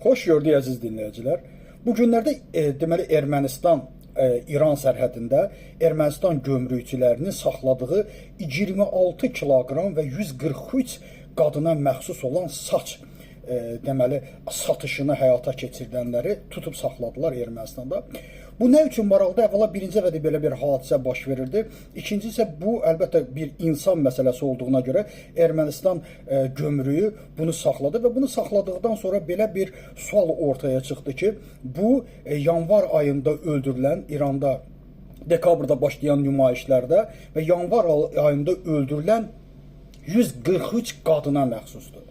Xoş gördük, əziz dinləyicilər. Bu günlərdə deməli Ermənistan İran sərhədində Ermənistan gömrükçülərinin saxladığı 26 kiloqram və 143 qadına məxsus olan saç deməli satışını həyata keçirdənləri tutub saxladılar Ermənistanda. Bu nə üçün maraqlıdır? Əvvəla, birinci dəfədir belə bir hadisə baş verirdi. İkinci isə bu əlbəttə bir insan məsələsi olduğuna görə Ermənistan gömrüyü bunu saxladı və bunu saxladıqdan sonra belə bir sual ortaya çıxdı ki, bu yanvar ayında öldürülən, İranda dekabrda başlayan nümayişlərdə və yanvar ayında öldürülən 143 qadına məxsusdur.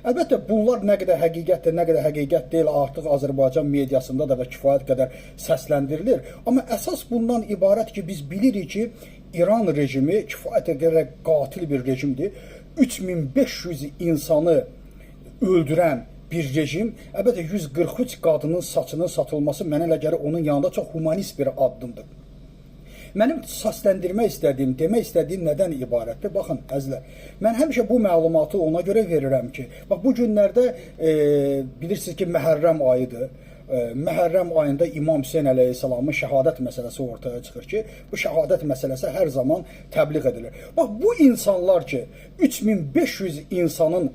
Əlbəttə, bunlar nə qədər həqiqətdir, nə qədər həqiqət deyil, artıq Azərbaycan mediasında da və kifayət qədər səsləndirilir. Amma əsas bundan ibarət ki, biz bilirik ki, İran rejimi kifayət qədər qatil bir rejimdir. 3500 insanı öldürən bir rejim, əlbəttə, 143 qadının saçının satılması mənə elə gəlir, onun yanında çox humanist bir addımdır. Mənim səsləndirmək istədiyim, demək istədiyim nədən ibarətdir? Baxın, əzizlər, mən həmişə bu məlumatı ona görə verirəm ki, bax, bu günlərdə bilirsiniz ki, Məhərrəm ayıdır. Məhərrəm ayında İmam Hüseyn əleyhissalamın şəhadət məsələsi ortaya çıxır ki, bu şəhadət məsələsi hər zaman təbliğ edilir. Bax, bu insanlar ki, 3500 insanın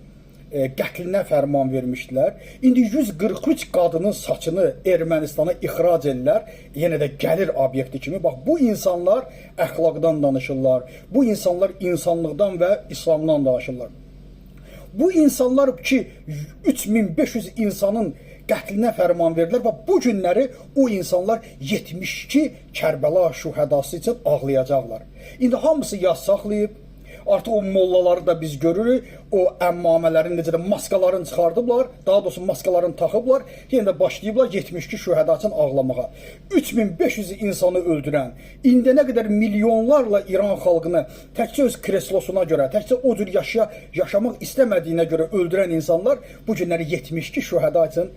qətlinə fərman vermişdilər. İndi 143 qadının saçını Ermənistana ixrac edirlər, yenə də gəlir obyekti kimi. Bax, bu insanlar əxlaqdan danışırlar. Bu insanlar insanlıqdan və İslamdan danışırlar. Bu insanlar ki, 3500 insanın qətlinə fərman verdilər və bu günləri o insanlar 72 Kərbəla şühədası üçün ağlayacaqlar. İndi hamısı yas saxlayıb. Artıq o mollaları da biz görürük. O əmmamələrin, necə də maskalarını çıxardıblar. Daha doğrusu, maskalarını taxıblar. Yenə də başlayıblar 72 şühəda üçün ağlamağa. 3500 insanı öldürən, indiyənə qədər milyonlarla İran xalqını təkcə öz kreslosuna görə, təkcə o cür yaşamaq istəmədiyinə görə öldürən insanlar bu günləri 72 şühəda üçün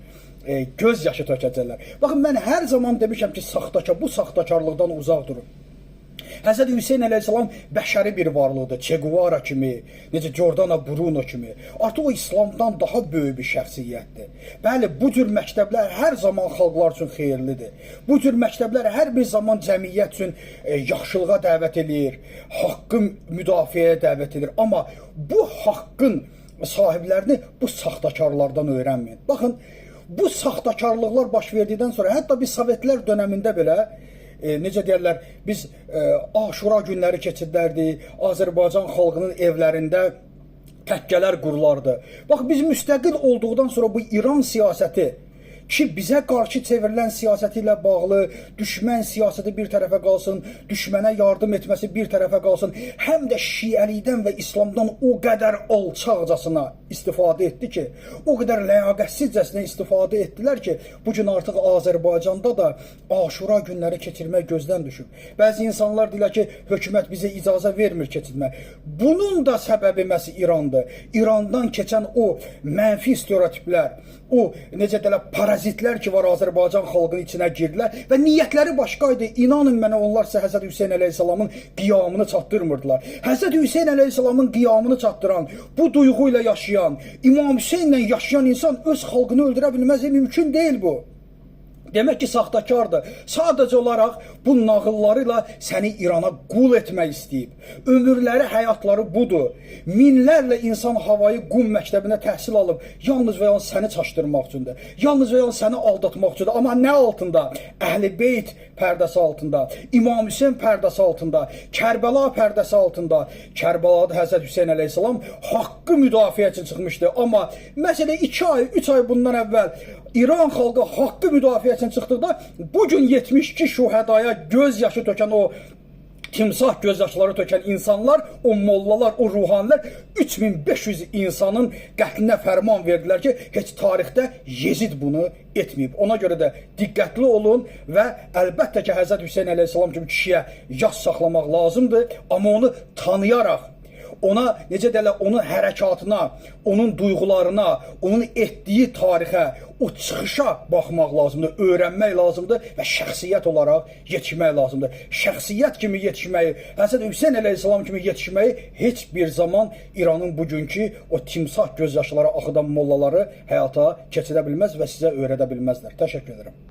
göz yaşı tökəcəklər. Baxın, mən hər zaman demişəm ki, saxtakar, bu saxtakarlıqdan uzaq durun. Həzrəti Hüseyn əleyhissalam bəşəri bir varlıqdır. Che Guevara kimi, necə Giordano Bruno kimi. Artıq o İslamdan daha böyük bir şəxsiyyətdir. Bəli, bu cür məktəblər hər zaman xalqlar üçün xeyirlidir. Bu cür məktəblər hər bir zaman cəmiyyət üçün yaxşılığa dəvət eləyir, haqqı müdafiəyə dəvət edir. Amma bu haqqın sahiblərini bu saxtakarlardan öyrənməyin. Baxın, bu saxtakarlıqlar baş verdikdən sonra hətta biz Sovetlər dönəmində belə necə deyərlər, biz Aşura günləri keçirdərdik, Azərbaycan xalqının evlərində təkkələr qurulardı. Bax, biz müstəqil olduqdan sonra bu İran siyasəti ki, bizə qarşı çevrilən siyasəti ilə bağlı düşmən siyasəti bir tərəfə qalsın, düşmənə yardım etməsi bir tərəfə qalsın, həm də şiəlikdən və İslamdan o qədər alçaqcasına istifadə etdi ki, o qədər ləyaqətsizcəsinə istifadə etdilər ki, bu gün artıq Azərbaycanda da Aşura günləri keçirmək gözdən düşüb. Bəzi insanlar deyirlər ki, hökumət bizə icazə vermir keçirmək. Bunun da səbəbi məhz İrandır. İrandan keçən o mənfi stereotiplər, o necə deyirlər, parazitlər ki var, Azərbaycan xalqının içinə girdilər və niyyətləri başqa idi. İnanın mənə, onlar isə Həzrəti Hüseyn əleyhissalamın qiyamını çatdırmırdılar. Həzrəti Hüseyn əleyhissalamın qiyamını çatdıran, bu duyğu ilə yaşayan, İmam Hüseynlə yaşayan insan öz xalqını öldürə bilməz. Mümkün deyil bu. Demək ki, saxtakardır. Sadəcə olaraq bu nağılları ilə səni İrana qul etmək istəyib. Ömürləri, həyatları budur. Minlərlə insan Havayı Qum məktəbində təhsil alıb, yalnız və yalnız səni çaşdırmaq üçündür. Yalnız və yalnız səni aldatmaq üçündür. Amma nə altında? Əhl-i Beyt pərdəsi altında, İmam Hüseyn pərdəsi altında, Kərbəla pərdəsi altında. Kərbəlada Həzrət Hüseyn əleyhissalam haqqı müdafiə üçün çıxmışdı. Amma məsələ 2 ay, 3 ay bundan əvvəl İran xalqı haqqı müdafiə üçün çıxdıqda bu gün 72 şühədaya göz yaşı tökən, o timsah göz yaşları tökən insanlar, o mollalar, o ruhanilər 3500 insanın qətlinə fərman verdilər ki, heç tarixdə Yezid bunu etməyib. Ona görə də diqqətli olun və əlbəttə ki, Həzrət Hüseyn əleyhissalam kimi kişiyə yas saxlamaq lazımdır, amma onu tanıyaraq, Ona necə deyirlər, onun hərəkatına, onun duyğularına, onun etdiyi tarixə, o çıxışa baxmaq lazımdır, öyrənmək lazımdır və şəxsiyyət olaraq yetişmək lazımdır. Şəxsiyyət kimi yetişməyi, Həzrət Hüseyn əleyhissalam kimi yetişməyi heç bir zaman İranın bugünkü o timsah göz yaşları axıdan mollaları həyata keçirə bilməz və sizə öyrədə bilməzlər. Təşəkkür edirəm.